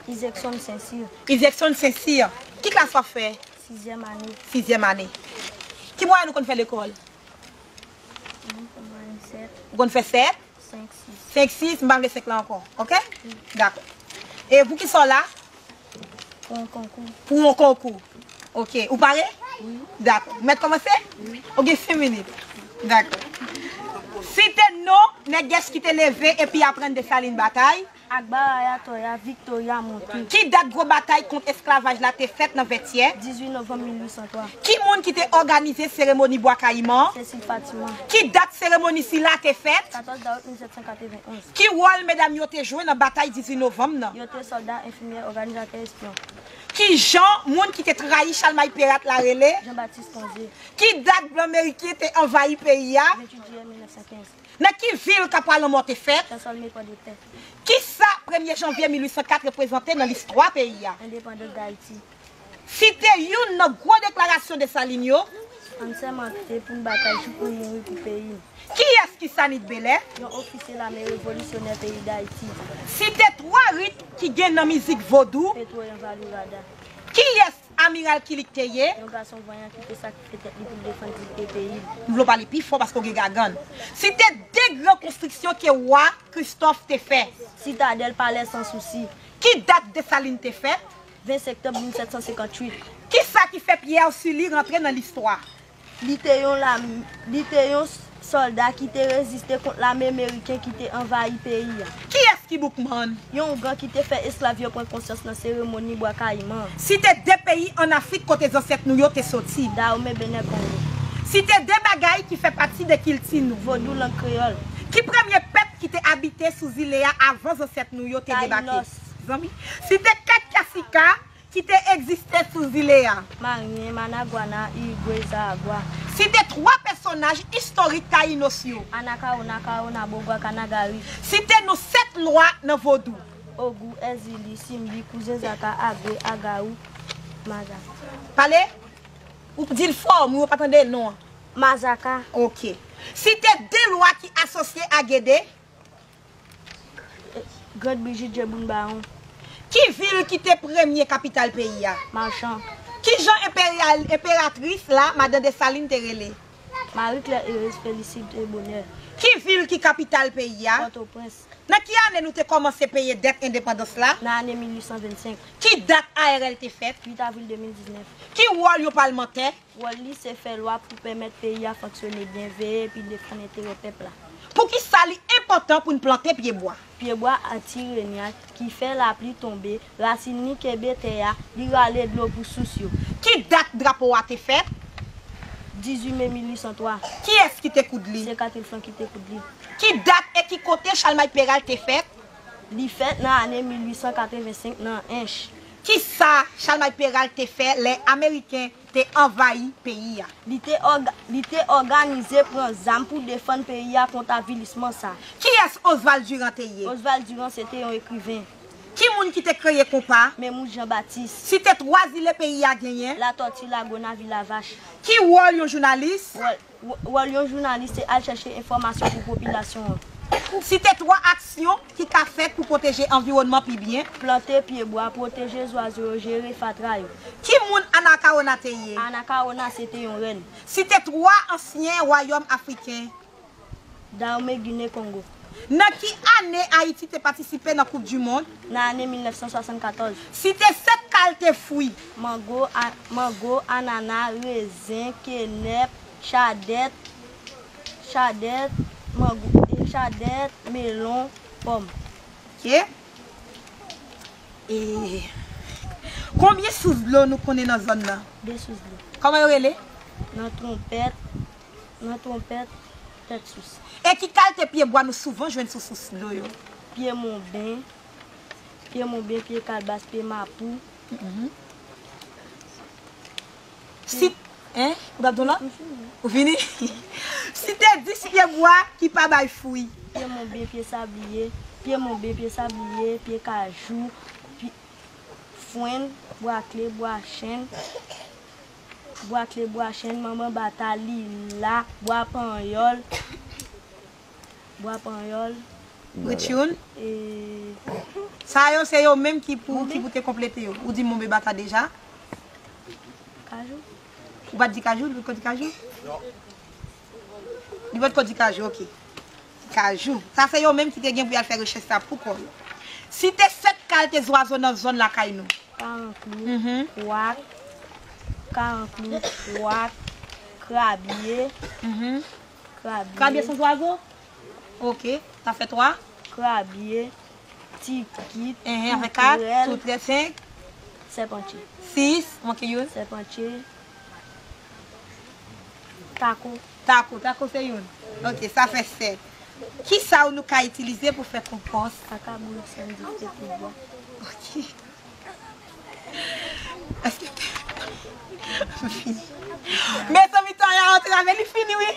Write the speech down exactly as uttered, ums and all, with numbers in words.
Isaacson Saint-Cyr. Isaacson Saint-Cyr. Ki klas w ap fè? Sizyèm ane. Sizyèm ane. Ki mwayèn ou konn fè lekòl? Mwen konn mwen sèt, Ou konn fè sèt? senk, sis. Senk, sis, m pa vle senk la ankò. Oke? Dakò. E pou ki sa w la? Pou yon konkou. Pou yon konkou. Oke. Ou pare? Wi. Dakò. Mèt kòmanse? Ou gen senk minit. Dakò. Site non nègès ki te leve epi aprann Desalin batay. Akbar, Ayatoya, Victoria, Montou. Ki dat gwo batay kont esklavaj la te fèt nan Vètyè? Dizuit novanm mil uit san twa. Ki moun ki te òganize seremoni Bwa Kayiman? Cécile Fatima. Ki dat seremoni sila te fèt? Katòz dawou mil sèt san katrevenn onz. Ki wòl medam yo te jwe nan batay dizuit novanm nan? Yo te sòlda, enfimyè, òganizatè, espyon. Ki jan moun ki te trayi Chalmay Perat la rele? Jean-Baptiste Ponzé. Ki dat blan meriken te anvayi peyi a? Venntuit jiyè mil nèf san kenz. Nan ki vil Kapwa Lanmò te fèt? Chansolme Pòdepè. Kisa premye janvye mil uit san kat reprezante nan listwa peyi a? Endepandans Dayiti. Site youn nan gwo deklarasyon Desalin yo. Ann sèmante pou n batay jouk nou mouri pou peyi n. Kiyès ki Sanit Belè? Yon ofisye lame revolisyonè peyi Dayiti. Site twa rit ki gen nan mizik vodou. Petwo Yon Valourada. Kiyès Amiral Kilik te ye? Yon gason vanyan ki te sakrifye tèt li pou l defann diyite peyi l. M vle w pale pi fò paske w gen gagann. Site de gran konstriksyon ke wa Kristòf te fè. Sitadèl, Palè Sansousi. Ki dat Desalin te fèt? Ven septanm mil sèt san senkantuit. Kisa ki fè Pierre Sully rantre nan listwa? Li te yon lam, li te yon sòlda ki te reziste kont lame meriken ki te anvayi peyi a. Kiyès ki Boukman? Yon ougan ki te fè esklav yo pran konsyans nan seremoni Bwa Kayiman. Site de peyi ann Afrik kote zansèt nou yo te soti. Dahomey, Benè, Kongo. Site de bagay ki fè pati de kilti nou. Vodou, lang kreyòl. Ki premye pèp ki te abite sou zile a avan zansèt nou yo te debake? Tayinòs. Zanmi. Site kat kasika ki te egziste sou zile a. Maryen, Managwana, Irigwe, Zaragwa. Site twa pèsonaj istorik Tayinòs yo. Anakawona, Kawona, Bogwa, Kanagari. Site nou sèt lwa nan vodou. Ogou, Èzili, Simbi, Kouzen Zaka, Agwe, Agawou, Mazaka. Pale. Ou di l fò, moun yo pa tande l non. Mazaka. Oke. Site de lwa ki asosye a Gede. Grande Brigitte, Jebun Baron. Ki vil ki te premye kapital peyi a? Machan. Ki jan enperyal, enperatris la, madan Desalin te rele? Marie Claire Thérèse Félicité Bonheur. Ki vil ki kapital peyi a? Pòtoprens. Nan ki ane nou te kòmanse peye dèt endepandans la? Nan ane mil uit san vennsenk. Ki dat A R L te fèt? Uit avril de mil diznèf. Ki wòl yon palmantè? Wòl li se fè lwa pou pèmèt peyi a fonksyone byen, veye epi defann enterè pèp la. Poukisa li enpòtan pou n plante pyebwa? Pyebwa atire nyaj ki fè lapli tonbe, rasin li kenbe tè a, li rale dlo pou sous yo. Ki dat drapo a te fèt? Dizuit me mil uit san twa. Kiyès ki te koud li? Se Catherine Flon ki te koud li. Ki dat e ki kote Chalmay Peral te fèt? Li fèt nan ane mil uit san katrevensenk nan Ench. Kisa Chalmay Peral te fè lè Ameriken te anvayi peyi a? Li te òga, li te òganize pran zam pou defann peyi a kont avilisman sa. Kiyès Oswald Durand te ye? Oswald Durand se te yon ekriven. Ki moun ki te kreye konpa? Memous Jean Baptiste. Site twa zile peyi a genyen. Latòti, Lagonav, Lavach. Ki wòl yon jounalis? Wòl, wò- wòl yon jounalis se al chèche enfòmasyon pou popilasyon an. Site twa aksyon ki ka fèt pou pwoteje anviwònman pi byen. Plante pyebwa, pwoteje zwazo yo, jere fatra yo. Ki moun Anakawona te ye? Anakawona se te yon rèn. Site twa ansyen wayòm afriken. Dahomey, Gine, Kongo. Nan ki ane Ayiti te patisipe nan Koup di Mond? Nan ane mil nèf san swasannkatòz. Site sèt kalte fwi. Mango, a, mango, anana, rezen, kenèp, chadèt, chadèt, mango, e chadèt, melon, pòm. Oke. E konbyen sous dlo nou konnen nan zòn nan? De sous dlo. Kòman yo rele? Nan twonpèt, nan twonpèt, tèt sous. E ki kalte pyebwa nou souvan jwenn sou sous dlo yo? Pye monben, pye monben, pye kalbas, pye mapou. Si, en? Ou t ap di yon lòt? Ou fini? Site dis pyebwa ki pa bay fwi. Pye monben, pye sabliye, pye monben, pye sabliye, pye kajou, pye fwenn, bwa kle, bwa chenn, bwa kle, bwa chenn, manman bata, lila, bwa panyòl, bwa panyòl, Ritchoun. e Sa yo, se yo menm ki pou, ki pou te konplete yo. Ou di monbe bata deja? Kajou. Ou pa t di kajou? Li pa t ko di kajou? Li pa t ko di kajou, ok. Kajou. Sa se yo menm ki te gen pou y al fè rechèch sa pou kò yo. Site sèt kalite zwazo nan zòn lakay nou. Karankli, kwak, karankli, kwak, krabye, krabye. Krabye se yon zwazo? Ok. Sa fè twa. Krabye, tikit, toutrèl. Toutrèl, senk. Sèpantye. Sis, manke youn. Sèpantye. Tako. Tako, tako se youn. Ok, sa fè sèt. Kisa nou ka itilize pou fè konpòs? Kaka, bouyon, sèl, dife, pouvwa. Ok. Èske mezanmi, tan an antrave, li fini, wi.